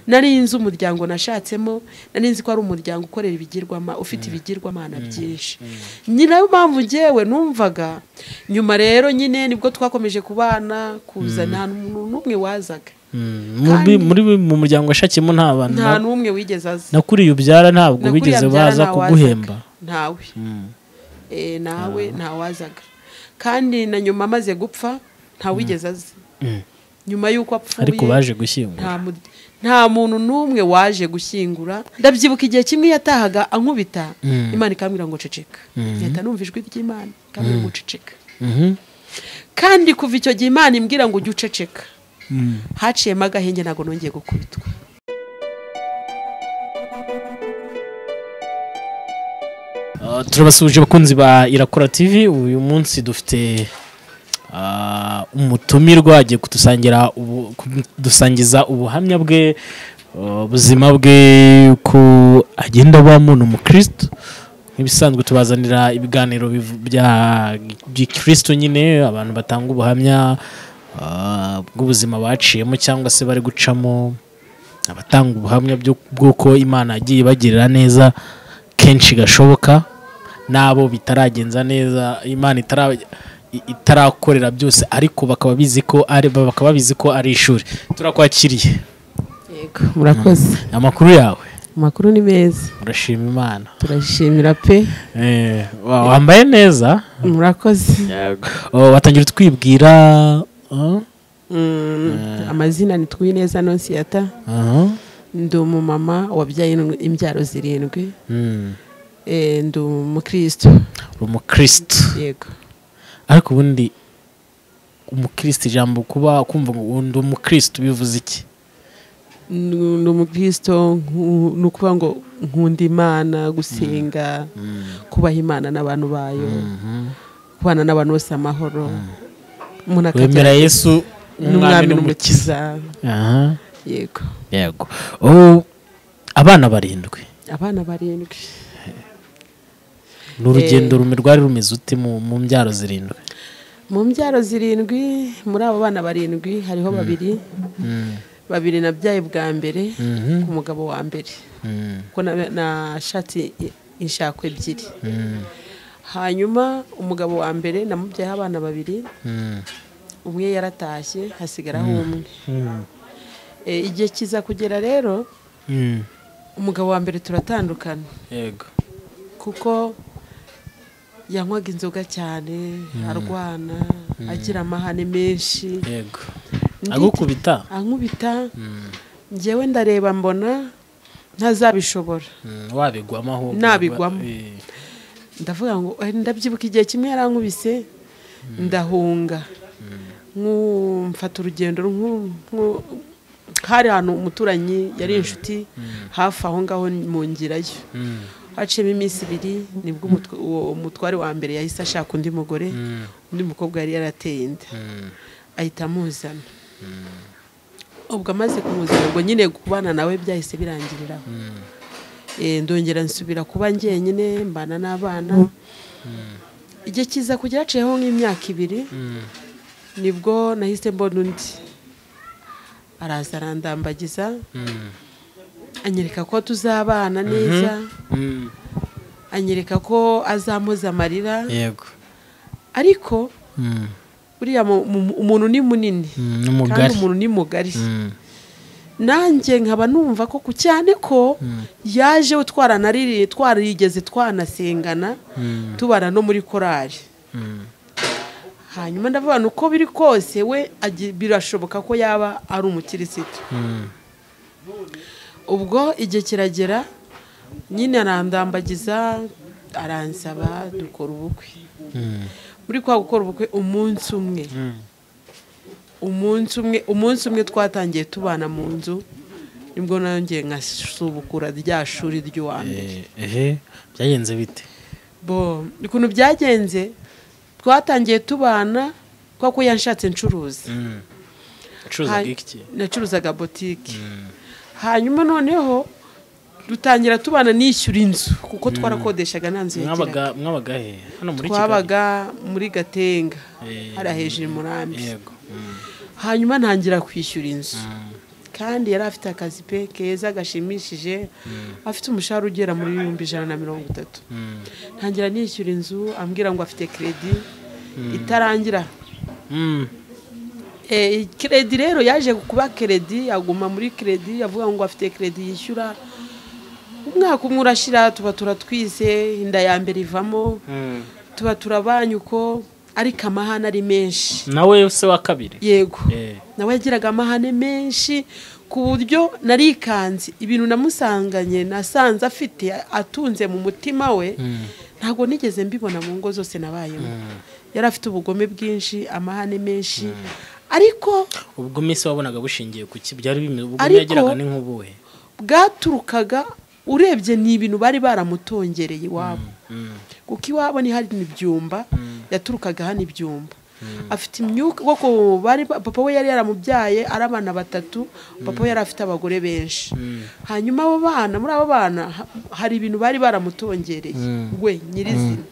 Nari nzi umuryango nashatsemo, nari nzi ko ari umuryango ukorera ibigirwamana, ufite ibigirwamana byinshi. Ni nayo mpamvu njyewe numvaga nyuma rero nyine nibwo twakomeje kubana, kuza nta n'umwe wazaga. Muri mu muryango washakiyemo nta bantu, nta n'umwe wigeze aza. Nakuriye ubyara ntabwo bigeze baza kuguhemba. Ntawe. Nawe ntawazaga. Kandi na nyuma amaze gupfa ntawigeze aza. Nyuma yuko apfuye, ariko baje gushyingura. Nta muntu n'umwe waje gushyingura. Ndabyibuka igihe kimwe yatahaga ankubita, Imana ikambwira ngo ceceka. Mpita numva ijwi ry'Imana ikambwira ngo ceceka. Kandi kuva icyo gihe Imana imbwira ngo ujye uceceka. Haciyemo agahenge, ntabwo nongeye gukubitwa. Turabasuhuje abakunzi ba Irakora TV. Uyu munsi dufite umutumirwa agiye kudusangiza ubuhamya bwe, ubuzima bwe ko agenda abamo. Ni umukristo. Nk'ibisanzwe tubazanira ibiganiro bya gikristo nyine, abantu batanga ubuhamya bw'ubuzima baciyemo cyangwa se bari gucamo, abatanga ubuhamya bw'uko Imana yagiye ibagirira neza kenshi gashoboka, nabo bitaragenza neza, Imana itarakorera byose, ariko bakaba bizi ko ari ishuri. Turakwakiriye. Yego, murakoze. Amakuru yawe? Amakuru ni meza. Murashima Imana. Turashimira pe. Wambaye neza. Murakoze. Yego. Watangira twibwira. Amazina ni Twineza Annonciata. Ndi umumama wabyaye imbyaro 7. Ndi umukristo. Umukristo. Yego. Ariko ubundi umukristo, ijambo kuba kumva ngo ndi umukristo bivuze iki? Ndi umukristo ni ukuvuga ngo nkunda Imana, gusenga, kubaha Imana n'abantu bayo, kubana n'abantu bose amahoro. Umuntu akemera Yesu n'umwami n'umukiza. Yego. Yego. Abana 7. Abana 7. N'urugendo rwari rumeze ute mu mbyaro 7? Mu mbyaro 7, muri abo bana 7 hariho babiri. Babiri nabyaye bwa mbere ku mugabo wa mbere. Kuko nashatse inshako 2. Hanyuma umugabo wa mbere namubyaye abana 2. Umwe yaratashye hasigaraho umwe. Igihe kiza kugera rero umugabo wa mbere turatandukana. Yego. Kuko yanywaga inzoga cyane, arwana, agira amahane menshi. Yego. Agukubita? Ankubita. Njyewe ndareba mbona ntazabishobora. Wabigwamo ahubwo. Nabigwamo. Ndavuga ngo ndabyibuka igihe kimwe yarankubise ndahunga. Mfata urugendo hari ahantu umuturanyi yari inshuti hafi aho ngaho mu ngirayo. Haciyemo iminsi 2 nibwo umutware wa mbere yahise ashaka undi mugore, undi mukobwa yari yarateye inda, ahita amuzana. Ubwo amaze kumuzana, ubwo nyine kubana nawe byahise birangiriraho. Ndongera nsubira kuba njyenyine, mbana n'abana. Igihe kiza kugera haciyeho nk'imyaka 2, nibwo nahise mbona undi araza arandambagiza, anyereka ko tuzabana neza, anyereka ko azamuza amarira. Yego. Ariko buriya umuntu ni munini kandi umuntu ni mugari. Nanjye nkaba numva ko cyane ko yaje twaranaririye, twarigeze twanasengana, tubana no muri korali. Hanyuma ndavuga uko biri kose we birashoboka ko yaba ari umukirisitu. Ubwo igihe kiragera nyine arandambagiza, aransaba dukora ubukwe. Muri kwa gukora ubukwe umunsi umwe twatangiye tubana mu nzu, nibwo nongeye nkasubukura rya shuri ry'uwa mbere. Byagenze bite? Bo ukuntu byagenze, twatangiye tubana kuko yanshatse ncuruza. Nacuruzaga botike. Hanyuma noneho dutangira tubana nishyura inzu kuko twarakodeshaga nta nzu yagiraga. Mwabaga he? Hano muri Kigali? Twabaga muri Gatenga, hariya hejuru i Murambi. Hanyuma ntangira kwishyura inzu. Kandi yari afite akazi pe keza gashimishije, afite umushahara ugera muri 130,000. Ntangira nishyura inzu, ambwira ngo afite credit itarangira. Credit rero yaje kuba credit, aguma muri credit, avuga ngo afite credit yishyura. Umwaka umwe urashira, tuba turatwise, inda ya mbere ivamo, tuba turabanye uko, ariko amahane ari menshi. Nawe se wa kabiri? Yego. Nawe yagiraga amahane menshi ku buryo narikanze ibintu namusanganye, nasanze afite atunze mu mutima we, ntabwo nigeze mbibona mu ngo zose nabayemo. Yari afite ubugome bwinshi, amahane menshi. Ariko ubugome se wabonaga bushingiye ku ki? Byari bimeze ubugome yagiraga ni nk'ubuhe? Bwaturukaga urebye ni ibintu bari baramutongereye iwabo. Kuko iwabo ni hari ibyumba, yaturukaga hano ibyumba. Afite imyuka kuko bari papa we yari yaramubyaye ari abana batatu, papa we yari afite abagore benshi. Hanyuma abo bana, muri abo bana hari ibintu bari baramutongereye we nyirizina.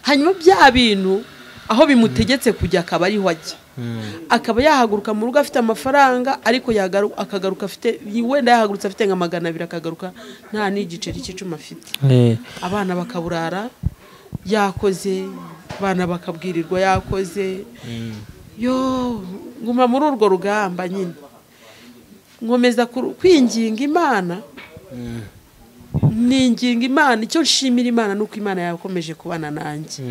Hanyuma bya bintu aho bimutegetse kujya akaba ariho ajya. Akaba yahaguruka mu rugo afite amafaranga, ariko akagaruka afite wenda yahagurutse afite nka 200, akagaruka nta n'igiceri cy'icumi afite. Abana bakaburara yakoze, abana bakabwirirwa yakoze. Yo nguma muri urwo rugamba nyine, nkomeza kwinginga Imana, ninginga Imana. Icyo nshimira Imana nuko Imana yakomeje kubana nanjye.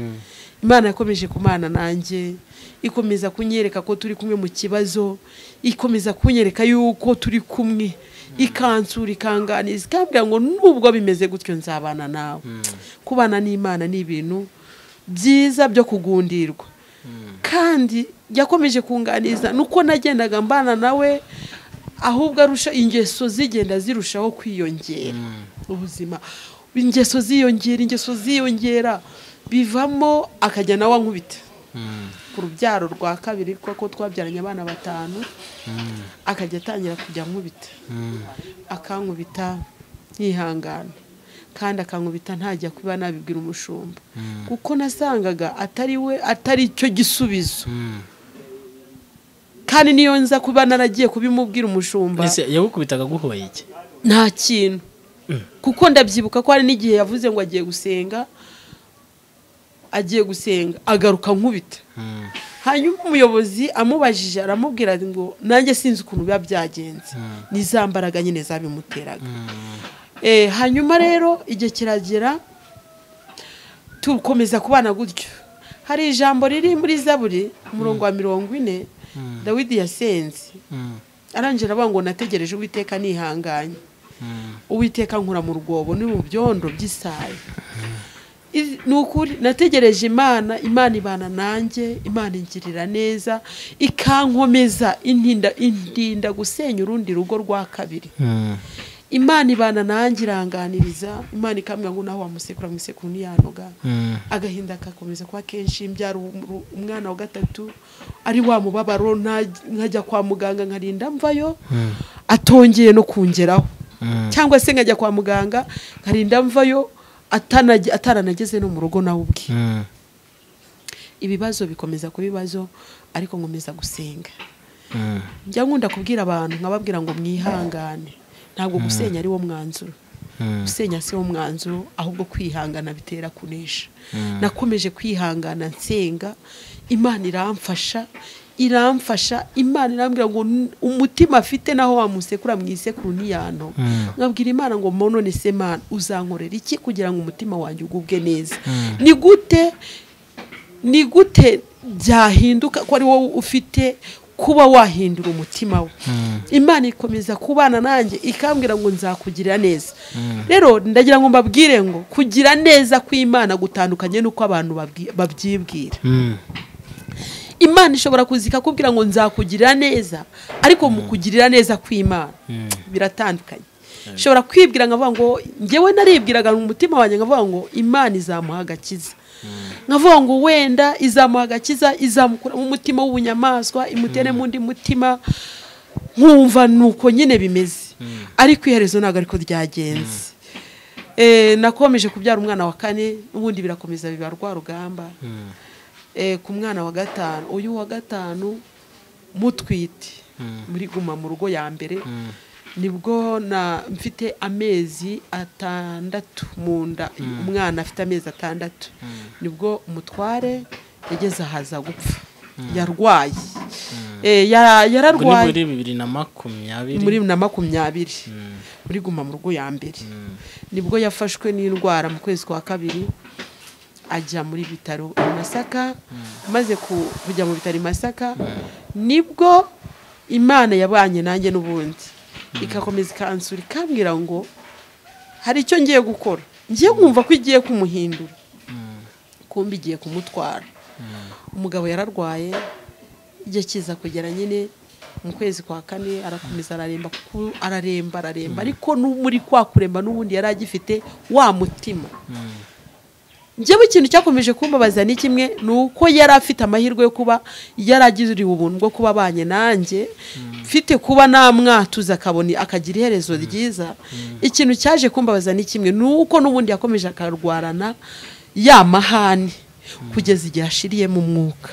Imana yakomeje kubana nanjye, ikomeza kunyereka ko turi kumwe mu kibazo, ikomeza kunyereka yuko turi kumwe, ikansura, ikanganiza, ikambwira ngo nubwo bimeze gutyo nzabana nawe. Kubana n'Imana ni ibintu byiza byo kugundirwa. Kandi yakomeje kunganiza nuko nagendaga mbana nawe, ahubwo arusha ingeso zigenda zirushaho kwiyongera. Ubuzima ingeso ziyongera, ingeso ziyongera, bivamo akajya nawe ankubita. Ku rubyaro rwa kabiri kuko twabyaranye abana 5, akajya atangira kujya ankubita. Akankubita nkihangana, kandi akankubita ntajya kuba nabibwira umushumba, kuko nasangaga atari we, atari cyo gisubizo. Kandi niyo nza kuba naragiye kubimubwira umushumba. Ese yagukubitaga guhoye iki? Nta kintu. Kuko ndabyibuka ko hari n'igihe yavuze ngo agiye gusenga, agiye gusenga agaruka nkubita. Hanyuma umuyobozi amubajije aramubwira ngo nanjye sinzi ukuntu biba byagenze, nizambaraga nyine zabimuteraga. Hanyuma rero igihe kiragera tukomeza kubana gutyo. Hari ijambo riri muri Zaburi umurongo wa 40, Dawidi yasenze arangira avuga ngo nategereje Uwiteka nihanganye, Uwiteka nkura mu rwobo ni mu byondo by'isayo. Nukuri nategereje Imana, Imana ibana nanjye, Imana ingirira neza, ikankomeza, indinda gusenya urundi rugo rwa kabiri. Imana ibana nanjye iranganiriza, Imana ikambwira ngo naho wamusekura mu isekuru ntiyanoga. Agahinda kakomeza kuba kenshi, mbyara umwana wa 3 ari wa mubabaro, nkajya kwa muganga nkarinda mvayo atongeye no kungeraho, cyangwa se nkajya kwa muganga nkarinda mvayo ataranageze no mu rugo nawe ubwe. Ibibazo bikomeza kuba ibibazo, ariko nkomeza gusenga. Njya nkunda kubwira abantu nkababwira ngo mwihangane, ntabwo gusenya ari wo mwanzuro. Gusenya si wo mwanzuro, ahubwo kwihangana bitera kunesha. Nakomeje kwihangana nsenga, Imana iramfasha, iramfasha. Imana irambwira ngo umutima afite naho wamusekura mu isekuru ntiyano. Nkabwira Imana ngo none se Mana uzankorera iki kugira ngo umutima wanjye ugubwe neza? Ni gute byahinduka ko ari wowe ufite kuba wahindura umutima we? Imana ikomeza kubana nanjye ikambwira ngo nzakugirira neza. Rero ndagira ngo mbabwire ngo kugira neza kw'Imana gutandukanye nuko abantu babyibwira. Imana ishobora kuzika kubwira ngo nzakugirira neza, ariko mu kugirira neza kw'Imana biratandukanye. Ishobora kwibwira nkavuga ngo njyewe naribwiraga mu mutima wanjye nkavuga ngo Imana izamuha agakiza, nkavuga ngo wenda izamuha agakiza, izamukura mu mutima w'ubunyamaswa imutere mu ndi mutima, nkumva nuko nyine bimeze. Ariko iherezo ntabwo ariko ryagenze. Nakomeje kubyara umwana wa 4, ubundi birakomeza biba rwa rugamba. Ku mwana wa 5, uyu wa 5 mutwite. Muri guma mu rugo ya mbere nibwo na mfite amezi 6 mu nda, umwana afite amezi 6, nibwo umutware yageze ahaza gupfa. Yarwaye. Yararwaye muri 2020, muri 2020 muri guma mu rugo ya mbere. Nibwo yafashwe n'indwara mu kwezi kwa 2 ajya muri bitaro i Masaka. Maze kujya mu bitaro i Masaka nibwo Imana yabanye nanjye n'ubundi ikakomeza ikansura ikambwira ngo hari icyo ngiye gukora, ngiye kumva ko igiye kumuhindura, kumbi igiye kumutwara. Umugabo yararwaye igihe kiza kugera nyine mu kwezi kwa 4 arakomeza araremba, kuko araremba ariko muri kwa kuremba n'ubundi yari agifite wa mutima. Njyewe ikintu cyakomeje kumbabaza ni kimwe, nuko yari afite amahirwe yo kuba yaragiriwe ubuntu bwo kuba abanye nanjye, mfite kuba namwatuza akaboni akagira iherezo ryiza. Ikintu cyaje kumbabaza ni kimwe, nuko n'ubundi yakomeje akarwarana ya mahani kugeza igihe ashiriye mu mwuka.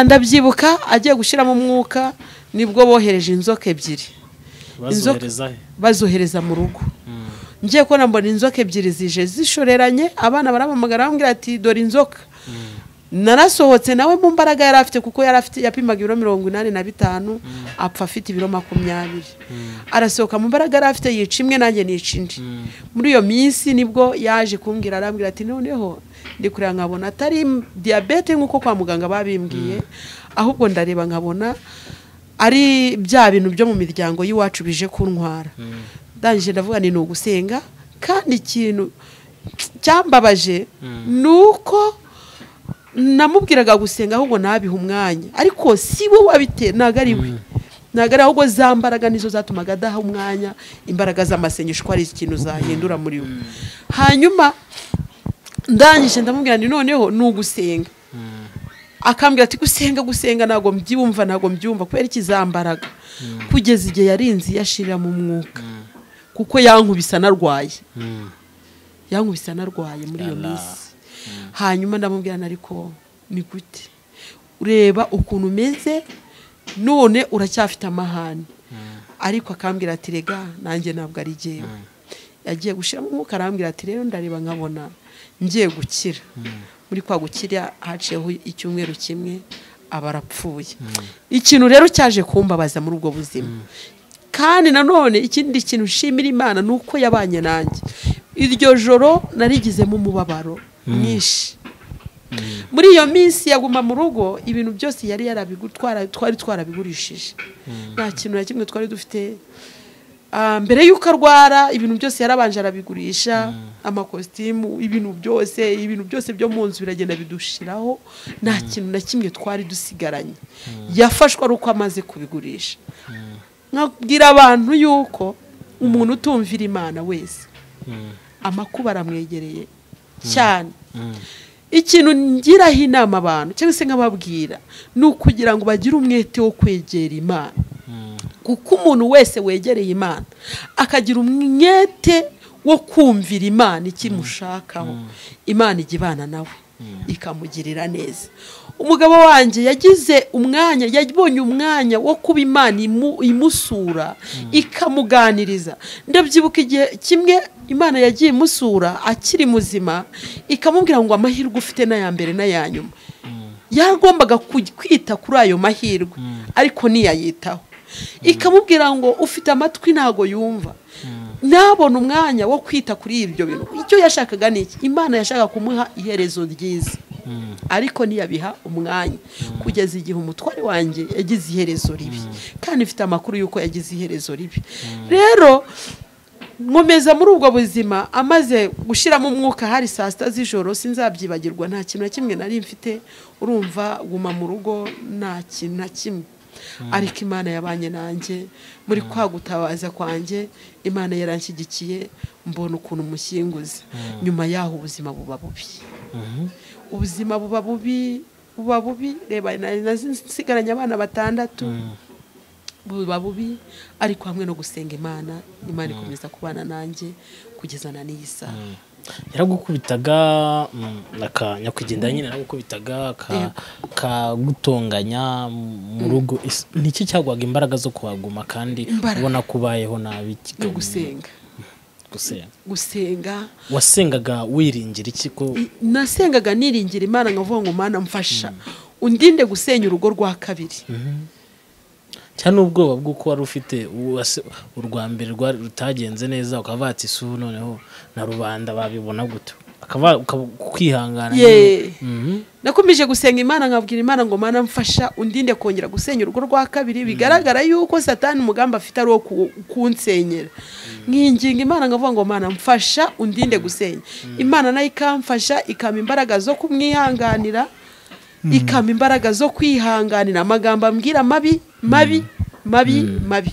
Ndabyibuka agiye gushiramo umwuka nibwo bohereje inzoka ebyiri, bazohereza mu rugo. Ngiye ko nambona inzoka ebyiri zije zishoreranye, abana baramamagara bambwira ati dore inzoka. Narasohotse nawe mu mbaraga yari afite, kuko yari afite yapimaga ibiro 85 apfa afite ibiro 20. Arasohoka mu mbaraga yari afite yica imwe nanjye nica indi. Muri iyo minsi nibwo yaje kumbwira arambwira ati noneho ndi kureba nkabona atari diabete nkuko kwa muganga babimbwiye, ahubwo ndareba nkabona ari bya bintu byo mu miryango y'iwacu bije kuntwara. Ndangije ndavuga ni ugusenga, kandi ikintu cyambabaje nuko namubwiraga gusenga ahubwo nabiha umwanya, ariko si we wabite, ntago ari we, ntago ari ahubwo za mbaraga nizo zatumaga adaha umwanya imbaraga z'amasengesho ko ari ikintu zahindura muri we. Hanyuma ndangije ndamubwira nti noneho ni ugusenga. Akambwira ati gusenga gusenga ntago mbyumva, ntago mbyumva kubera ikizambaraga. Kugeza igihe yarinzi yashirira mu mwuka, kuko yankubisa narwaye, yankubisa narwaye muri iyo minsi. Hanyuma ndamubwira ariko ni gute ureba ukuntu umeze none uracyafite amahane? Ariko akambwira ati rega nanjye ntabwo ari jyewe. Yagiye gushiramo umwuka arambwira ati rero ndareba nkabona ngiye gukira. Muri kwa gukira haciyeho icyumweru kimwe abarapfuye. Ikintu rero cyaje kumbabaza muri ubwo buzima, kandi nanone ikindi kintu nshimira Imana nuko yabanye nanjye. Iryo joro narigizemo umubabaro mwinshi. Muri iyo minsi yaguma mu rugo ibintu byose yari yarabigutwara, twari twarabigurishije, nta kintu na kimwe twari dufite. Mbere yuko arwara ibintu byose yarabanje arabigurisha, amakositimu, ibintu byose byo mu nzu biragenda bidushiraho, nta kintu na kimwe twari dusigaranye. Yafashwe ari uko amaze kubigurisha. Nkabwira abantu yuko umuntu utumvira Imana wese amakuba aramwegereye cyane. Ikintu ngiraho inama abantu cyangwa se nkababwira ni ukugira ngo bagire umwete wo kwegera Imana, kuko umuntu wese wegereye Imana akagira umwete wo kumvira Imana ikimushakaho, Imana ijya ibana nawe ikamugirira neza. Umugabo wanjye yagize umwanya, yabonye umwanya wo kuba Imana imusura ikamuganiriza. Ndabyibuka igihe kimwe Imana yagiye imusura akiri muzima, ikamubwira ngo amahirwe ufite n'aya mbere n'aya nyuma. Yagombaga kwita kuri ayo mahirwe ariko ntiyayitaho. Ikamubwira ngo ufite amatwi ntago yumva, nabona umwanya wo kwita kuri ibyo bintu. Icyo yashakaga ni iki? Imana yashaka kumuha iherezo ryiza, ariko ntiyabiha umwanya kugeza igihe umutware wanjye yagize iherezo ribi, kandi mfite amakuru yuko yagize iherezo ribi. Rero nkomeza muri ubwo buzima, amaze gushiramo umwuka hari saa 6 z'ijoro, sinzabyibagirwa, nta kintu na kimwe nari mfite. Urumva guma mu rugo nta kintu na kimwe, ariko Imana yabanye nanjye muri kwa gutabaza kwanjye, Imana yaranshyigikiye mbona ukuntu mushyinguza. Nyuma yaho ubuzima buba bubi, ubuzima buba bubi, buba bubi. Reba nasigaranye abana 6, buba bubi, ariko hamwe no gusenga Imana, Imana ikomeza kubana nanjye kugeza na n'iyi saha. Yaragukubitaga nyakwigendera nyine, yaragukubitaga akagutonganya mu rugo. Niki cyagwaga imbaraga zo kuhaguma kandi ubona ko ubayeho nabi? Gusenga. Gusenga. Wasengaga wiringira iki? Ko nasengaga niringira Imana, nkavuga ngo Mana mfasha undinde gusenya urugo rwa kabiri. Cyane ubwoba bw'uko wari ufite urwa mbere rutagenze neza, ukavuga ati su noneho na rubanda babibona gute, akaba kwihangana. Nakomeje gusenga Imana, nkabwira Imana ngo Mana mfasha undinde kongera gusenya urugo rwa kabiri. Bigaragara yuko Satani umugambi afite ari wo kunsenyera. Nkinginga Imana nkavuga ngo Mana mfasha undinde gusenya. Imana nayo ikamfasha, ikampa imbaraga zo kumwihanganira, ikampa imbaraga zo kwihanganira amagambo ambwira mabi mabi mabi mabi.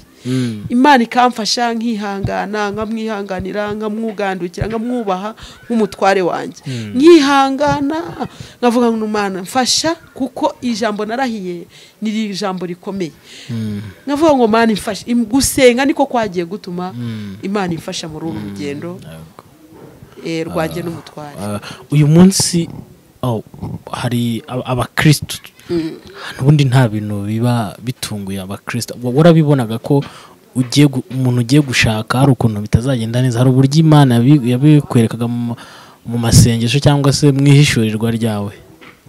Imana ikamfasha nkihangana, nkamwihanganira, nkamwugandukira, nkamwubaha nk'umutware wanjye. Nkihangana nkavuga ngo Mana mfasha, kuko ijambo narahiye ni ijambo rikomeye. Nkavuga ngo Mana imfasha. Gusenga niko kwagiye gutuma Imana imfasha muri uru rugendo rwanjye n'umutware. Uyu munsi hari abakristo ubundi nta bintu biba bitunguye abakristo. Warabibonaga ko ugiye umuntu ugiye gushaka hari ukuntu bitazagenda neza, hari uburyo Imana yabikwerekaga mu masengesho cyangwa se mu ihishurirwa ryawe?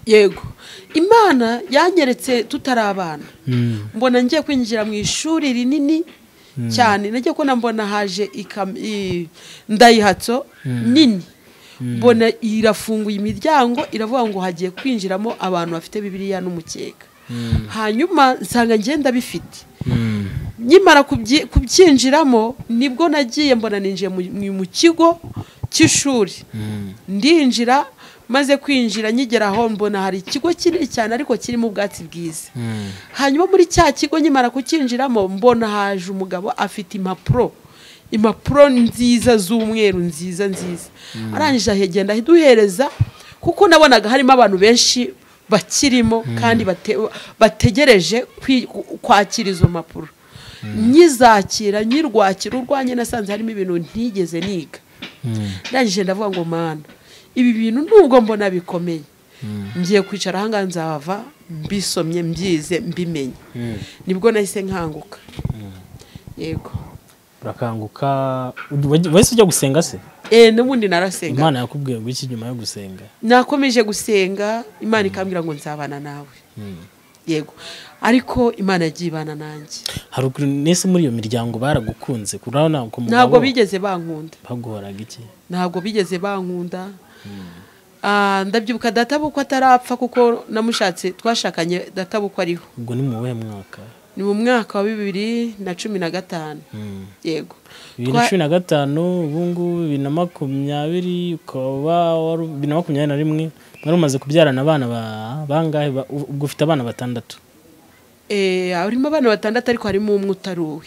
Yego, Imana yanyeretse tutari abana. Mbona ngiye kwinjira mu ishuri rinini cyane, nagiye ko mbona haje ndayihatso nini, mbona irafunguye imiryango, iravuga ngo hagiye kwinjiramo abantu bafite Bibiliya n'umukeka. Hanyuma nsanga ngenda bifite. Nyimara kubyinjiramo nibwo nagiye mbona ninjiye mu kigo cy'ishuri. Ndinjira, maze kwinjira nkigera aho mbona hari ikigo kinini cyane ariko kirimo ubwatsi bwiza. Hanyuma muri cya kigo nkimara kukinjiramo mbona haje umugabo afite impapuro nziza z'umweru nziza nziza. Arangije ahegenda ahiduhereza, kuko nabonaga harimo abantu benshi bakirimo kandi bategereje kwakira izo mpapuro. Nyizakira nyirwakira urwanye nasanze harimo ibintu ntigeze niga. Ndangije ndavuga ngo Mana, ibi bintu nubwo mbona bikomeye, ngiye kwicara aha ngaha nzava mbisomye mbyize mbimenye. Nibwo nahise nkanguka. Yego. Urakanguka wese ujya gusenga se? N'ubundi narasenga. Imana yakubwiye ngo iki nyuma yo gusenga? Nakomeje gusenga, Imana ikambwira ngo nzabana nawe. Yego. Ariko Imana yagiye ibana nanjye. Hari nese muri iyo miryango baragukunze? Kurabona ko mugabo ntabwo bigeze bankunda. Baguhoraga iki? Ntabwo bigeze bankunda. Ndabyibuka data bukwe atarapfa, kuko namushatse twashakanye data bukwe ariho. Ubwo ni mu wuhe mwaka? Ni mu mwaka wa 2015. Yego. 2015, ubu ngubu 2020, ukaba 2021, wari umaze kubyarana abana bangahe? Ubwo ufite abana 6? Harimo abana 6 ariko harimo umwe utari uwe.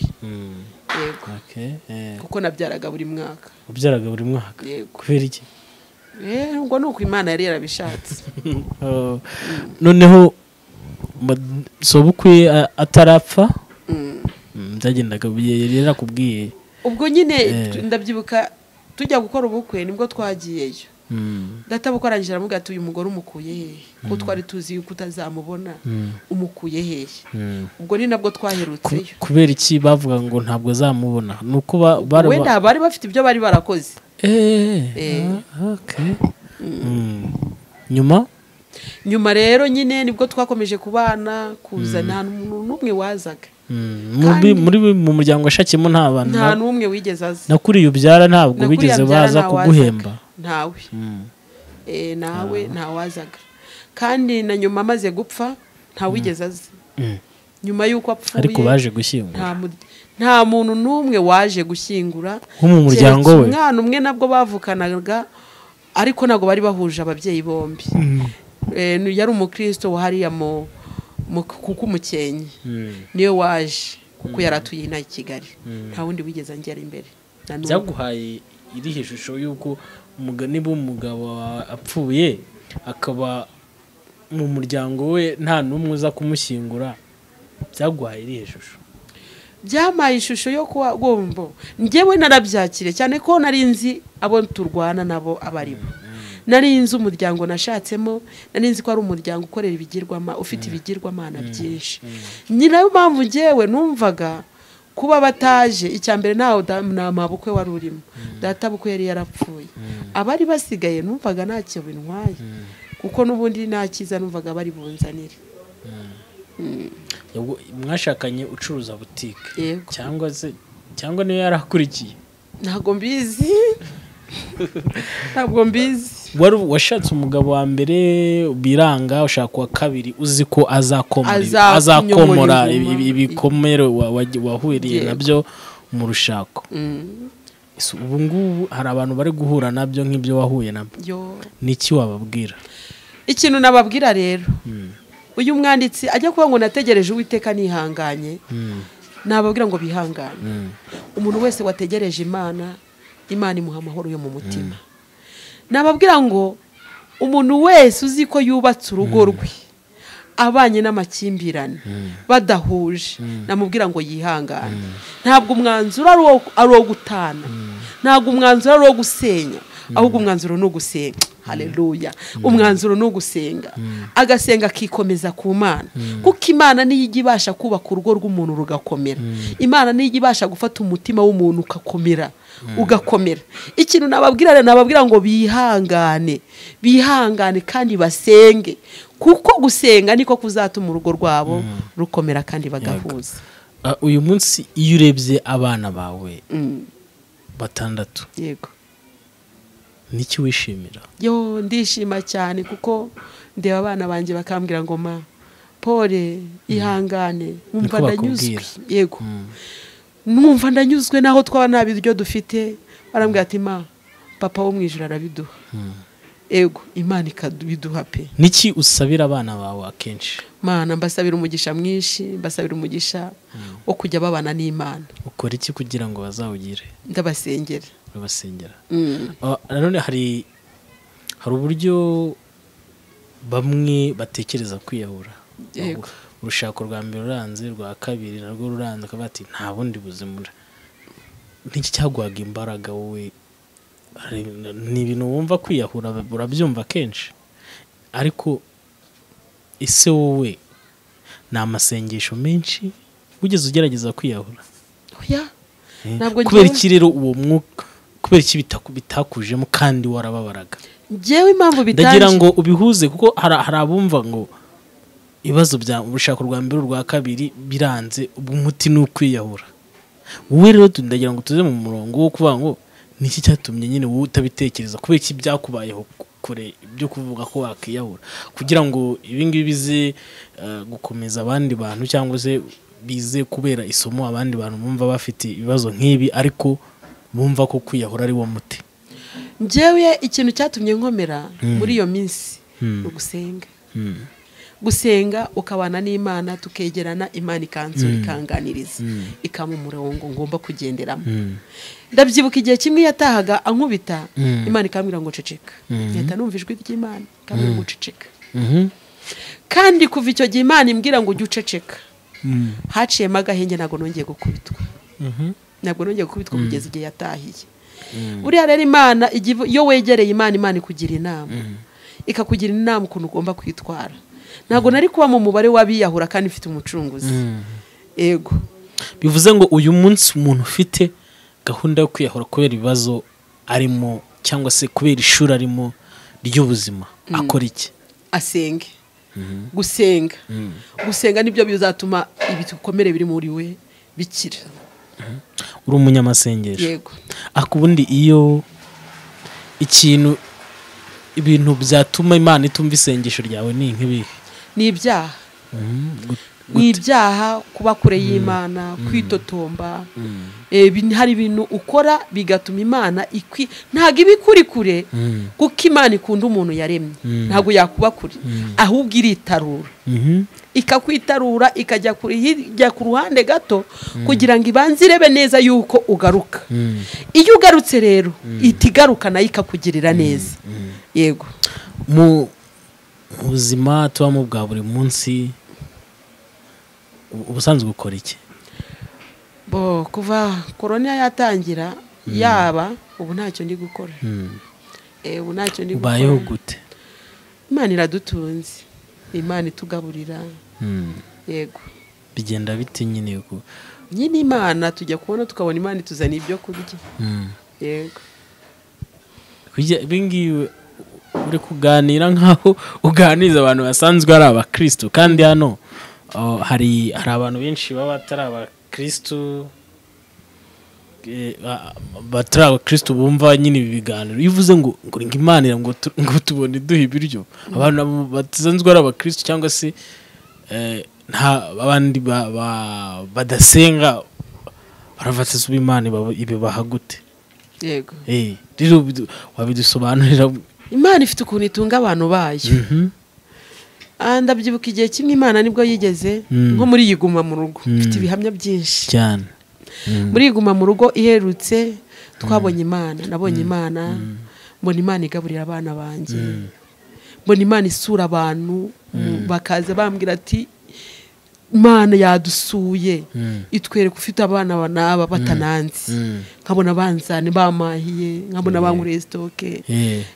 Yego. Kuko nabyaraga buri mwaka. Ubyaraga buri mwaka? Yego. Kubera iki? Ngo nuko Imana yari yarabishatse. Noneho sobukwe atarapfa byagendaga yarakubwiye? Ubwo nyine ndabyibuka tujya gukora ubukwe nibwo twagiyeyo. Data bukwe arangije aramubwira ati uyu mugore umukuye hehe? Ko twari tuzi yuko utazamubona, umukuye hehe? Ubwo ni nabwo twaherutseyo. Kubera iki bavuga ngo ntabwo azamubona? Nuko wenda bari bafite ibyo bari barakoze. Nyuma rero nyine nibwo twakomeje kubana, kuza nta muntu n'umwe wazaga. Muri mu muryango washakiyemo nta bantu, nta n'umwe wigeze aza. Nakuriye ubyara ntabwo bigeze baza kuguhemba? Ntawe. Nawe ntawazaga. Kandi na nyuma amaze gupfa ntawigeze aza. Nyuma yuko apfuye, ariko baje gushyingura. Nta muntu n'umwe waje gushyingura nko mu muryango we. Umwana umwe nabwo bavukanaga, ariko ntabwo bari bahuje ababyeyi bombi. Yari umukristo wahariya mu kuko umukenye niyo waje, kuko yaratuye inaha i Kigali. Nta wundi wigeze angera imbere. Byaguhaye irihe shusho yuko niba umugabo apfuye akaba mu muryango we nta n'umwe uza kumushyingura, byaguhaye irihe shusho? Byamaye ishusho yo kuba gombo. Njyewe narabyakire cyane ko nari nzi abo turwana nabo abaribo. Nari nzi umuryango nashatsemo, nari nzi ko ari umuryango ukorera ibigirwama, ufite ibigirwamana byinshi. Ni nayo mpamvu njyewe numvaga kuba bataje, icyambere ntawe nta mabukwe wari urimo, data bukwe yari yarapfuye, abari basigaye numvaga ntacyo bintwaye, kuko n'ubundi nta cyiza numvaga bari bunzanire. Mwashakanye ucuruza butike cyangwa se cyangwa niyo yarakurikiye? Ntabwo mbizi. Ntabwo mbizi. Wari washatse umugabo wa mbere biranga, ushaka wa kabiri uzi ko azakomora ibikomere wahuriye nabyo mu rushako. Ubu ngubu hari abantu bari guhura nabyo nk'ibyo wahuye nabyo, niki wababwira? Ikintu nababwira rero, uyu mwanditsi ajya kuba ngo nategereje Uwiteka nihanganye, nababwira ngo bihangane. Umuntu wese wategereje Imana, Imana imuha amahoro yo mu mutima. Nababwira ngo umuntu wese uzi ko yubatse urugo rwe abanye n'amakimbirane badahuje, namubwira ngo yihangane. Ntabwo umwanzuro ari uwo gutana, ntabwo umwanzuro ari uwo gusenya, ahubwo umwanzuro ni ugusenga. Haleluya. Umwanzuro ni ugusenga, agasenga akikomeza ku Mana, kuko Imana niyo ijya ibasha kubaka urugo rw'umuntu rugakomera. Imana niyo ijya ibasha gufata umutima w'umuntu ugakomera, ugakomera. Ikintu nababwira, nababwira ngo bihangane, bihangane kandi basenge, kuko gusenga niko kuzatuma urugo rwabo rukomera kandi bagahuza. Uyu munsi iyo urebye abana bawe batandatu, yego, niki wishimira? Yo, ndishima cyane kuko ndeba abana banjye bakambwira ngo ma pole, ihangane, numva ndanyuzwe. Yego, numva ndanyuzwe naho twaba nta biryo dufite, barambwira ati ma papa wo mu ijuru arabiduha. Ego, Imana ikabiduha pe. Niki usabira abana bawe akenshi? Mana, mbasabira umugisha mwinshi, mbasabira umugisha wo kujya babana n'Imana. Ukora iki kugira ngo bazawugire? Ndabasengera. Babasengera. Nanone hari uburyo bamwe batekereza kwiyahura. Yego. Urushako rwa mbere ruranze, rwa kabiri narwo ruranze, akaba ati nta bundi buzima. Niki cyagwaga imbaraga wowe? Ni ibintu wumva kwiyahura urabyumva kenshi, ariko ese wowe ni amasengesho menshi wigeze ugerageza kwiyahura? Oya, ntabwo. Kubera iki rero uwo mwuka, kubera iki bitakujemo kandi warababaraga? Njyewe impamvu bitanje ndagira ngo ubihuze, kuko hari abumva ngo ibibazo bya urushako rwa mbere rwa kabiri biranze, umuti ni ukwiyahura. Wowe rero ndagira ngo tuze mu murongo wo kuvuga ngo niki cyatumye nyine wowe utabitekereza, kubera iki byakubayeho kure byo kuvuga ko wakiyahura, kugira ngo ibi ngibi bize gukomeza abandi bantu cyangwa se bize kubera isomo abandi bantu bumva bafite ibibazo nk'ibi ariko bumva ko kwiyahura ari wo muti. Njyewe ikintu cyatumye nkomera muri iyo minsi ni ugusenga. Gusenga ukabana n'Imana, tukegerana, Imana ikansura, ikanganiriza, ikampa umurongo ngomba kugenderamo. Ndabyibuka igihe kimwe yatahaga ankubita, Imana ikambwira ngo ceceka. Mpita numva ijwi ry'Imana ikambwira ngo ceceka. Kandi kuva icyo gihe Imana imbwira ngo ujye uceceka, haciyemo agahenge, ntabwo nongeye gukubitwa. Ntabwo nongeye gukubitwa kugeza igihe yatahiye. Buriya rero Imana, iyo wegereye Imana, Imana ikugira inama, ikakugira inama ukuntu ugomba kwitwara. Ntabwo nari kuba mu mubare w'abiyahura kandi mfite umucunguzi. Ego. Bivuze ngo uyu munsi umuntu ufite gahunda yo kwiyahura kubera ibibazo arimo cyangwa se kubera ishuri arimo ry'ubuzima, akora iki? Asenge. Gusenga. Gusenga nibyo bizatuma ibikomere biri muri we bikira. Uri umunyamasengesho. Yego. Akubundi iyo ikintu ibintu byatuma Imana itumva isengesho ryawe ni nk'ibihe? Ni ibyaha. Ni ibyaha, kuba kure y'Imana, kwitotomba. Hari ibintu ukora bigatuma Imana ntabwo iba ikuri kure, kuko Imana ikunda umuntu yaremye, ntabwo yakuba kure, ahubwo iritarura, ikakwitarura, ikajya ku ruhande gato kugira ngo ibanze irebe neza yuko ugaruka. Iyo ugarutse rero itigaruka nayo ikakugirira neza. Yego. Mu buzima tubamo bwa buri munsi, ubusanzwe ukora iki? Bo kuva korona yatangira yaba ubu ntacyo ndi gukora. Ubu ntacyo ndi gukora. Ubayeho gute? Imana iradutunze, Imana itugaburira. Yego. Bigenda bite nyine ko nyine Imana tujya kubona tukabona Imana ituzana ibyo kurya. Yego. Kujya ibingibi uri kuganira nkaho uganiriza abantu basanzwe ari abakristo, kandi hano hari abantu benshi baba batari abakristo, batari abakristo bumva nyine ibi biganiro. Iyo uvuze ngo Imana ngo tubone iduha ibiryo, abantu basanzwe ari abakristo cyangwa se nta abandi badasenga baravatse Imana ibibaha gute? Yego. Rero wabidusobanurira. Imana ifite ukuntu itunga abantu bayo. Ndabyibuka igihe kimwe Imana nibwo yigeze nko muri yiguma mu rugo, mfite ibihamya byinshi cyane. Muri yiguma mu rugo iherutse twabonye Imana, nabonye Imana, mbona Imana igaburira abana banjye, mbona Imana isura abantu bakaza bambwira ati Imana yadusuye itwereka ufite abana n'aba batananze, nkabona banzane bamahiye, nkabona bankureye stoke.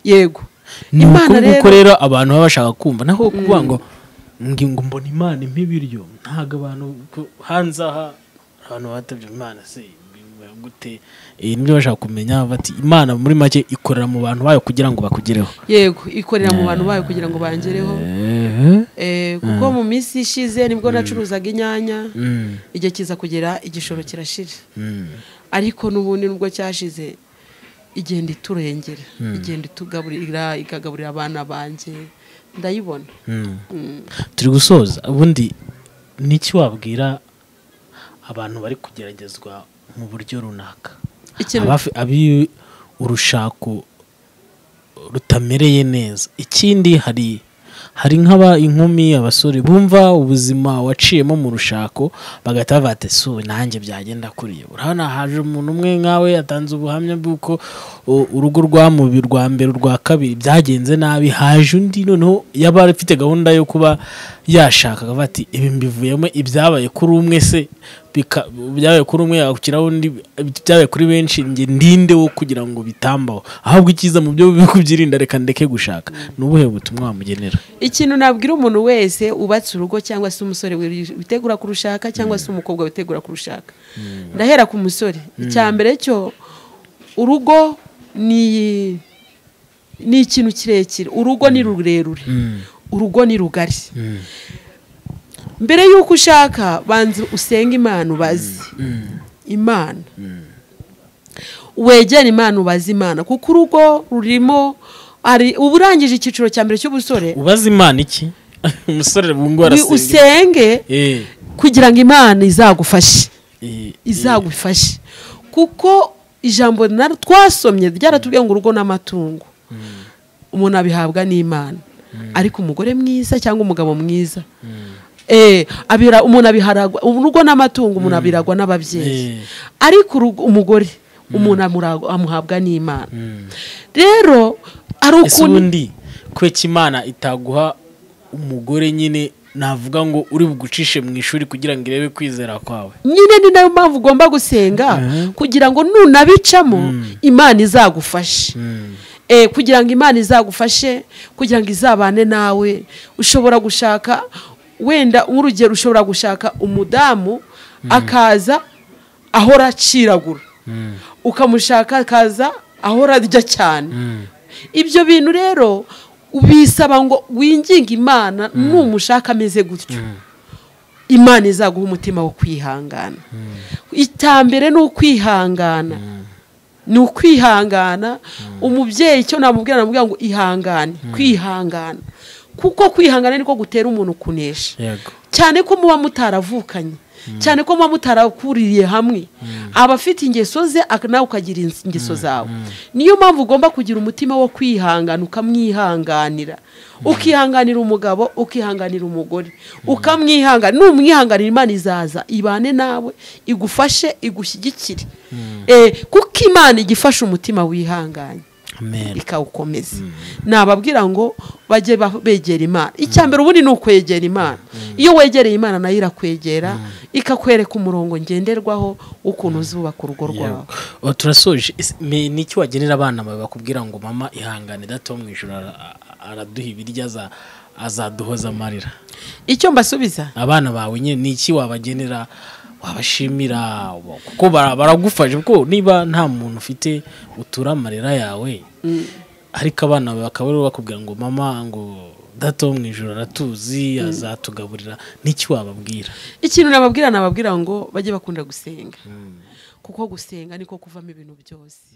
Yego. Imana rero abantu baba bashaka kumva, naho kuvuga ngo mbona Imana impa ibiryo, ntago abantu hanze aha abantu batabye Imana se gute? Nibyo bashaka kumenya, bati Imana muri make ikorera mu bantu bayo kugira ngo bakugereho. Yego, ikorera mu bantu bayo kugira ngo bangereho. Kuko mu minsi ishize nibwo nacuruzaga inyanya, igihe kiza kugera igishoro kirashira. Ariko n'ubundi nubwo cyashize igenda iturengera, igenda itugaburira, ikagaburira abana banjye, ndayibona. Turi gusoza, ubundi niki wabwira abantu bari kugeragezwa mu buryo runaka, abi urushako rutamereye neza? Ikindi hari nk'aba inkumi, abasore bumva ubuzima waciyemo mu rushako bagahita bati su nanjye byagenda kuriye. Urabona haje umuntu umwe nkawe yatanze ubuhamya bw'uko urugo rwa rwa mbere rwa kabiri byagenze nabi, haje undi noneho yaba afite gahunda yo kuba yashaka akavuga ati ibi mbivuyemo, ibyabaye kuri umwe se byabaye kuri umwe yakukiraho undi, byabaye kuri benshi, nge ndinde wo kugira ngo bitambaho, ahubwo ikiza mu byo kubyirinda reka ndeke gushaka. Nubuhe butumwa wamugenera? Ikintu nabwira umuntu wese ubatse urugo cyangwa se umusore witegura kurushaka cyangwa se umukobwa witegura kurushaka, ndahera ku musore. Icya mbere cyo, urugo ni ikintu kirekire, urugo ni rurerure, urugo ni rugari. Mbere yuko ushaka banza usenge Imana, ubaze Imana, wegere Imana, ubaze Imana, kuko urugo rurimo ari uburangije icyiciro cya mbere cy'ubusore. Ubaze Imana iki? Umusore bungu arasenga, usenge kugira ngo Imana izagufashe, izagufashe, kuko ijambo twasomye ryaratubwiye ngo urugo n'amatungo umuntu abihabwa n'Imana. Ariko umugore mwiza cyangwa umugabo mwiza abira umuntu abiharagwa, urugo n'amatungo umuntu abiragwa n'ababyeyi, ariko umugore umuntu amuhabwa n'Imana. Rero ari ukuntu kweka Imana itaguha umugore nyine navuga ngo uri bugucishe mu ishuri kugira ngo irebe kwizera kwawe. Nyine ni nayo mpamvu ugomba gusenga kugira ngo nunabicamo Imana izagufashe. Kugira ngo Imana izagufashe, kugira ngo izabane nawe. Ushobora gushaka wenda urugero, ushobora gushaka umudamu akaza ahora aciragura, ukamushaka akaza ahora arya cyane. Ibyo bintu rero ubisaba ngo winginge Imana, numushaka ameze gutyo Imana izaguha umutima wo kwihangana. Itambere ni ukwihangana, ni ukwihangana. Umubyeyi icyo namubwira ngo ihangane, kwihangana, kuko kwihangana niko gutera umuntu kunesha. Cyane ko muba mutaravukanye, cyane ko muba mutarakuriye hamwe, aba afite ingeso ze nawe ukagira ingeso zawe. Niyo mpamvu ugomba kugira umutima wo kwihangana, ukamwihanganira, ukihanganira umugabo, ukihanganira umugore, ukamwihangana. Numwihanganira Imana izaza ibane nawe, igufashe, igushyigikire, kuko Imana igifasha umutima wihanganye. Ikawukomeza. Nababwira ngo bajye begera Imana. Icya mbere ubundi ni ukwegera Imana. Iyo wegereye Imana nayo irakwegera, ikakwereka umurongo ngenderwaho ukuntu uzubaka urugo rwawe. Turasoje. Niki wagenera abana bawe bakubwira ngo mama ihangane, data wo mu ijuru araduha ibiryo, azaduhoza amarira? Icyo mbasubiza abana bawe nyine niki wabagenera, wabashimira, kuko baragufasha, kuko niba nta muntu ufite utura amarira yawe, ariko abana bawe bakaba bakubwira ngo mama, ngo data wo mu ijuru aratuzi, azatugaburira, niki wababwira? Ikintu nababwira ngo bajye bakunda gusenga, kuko gusenga niko kuvamo ibintu byose.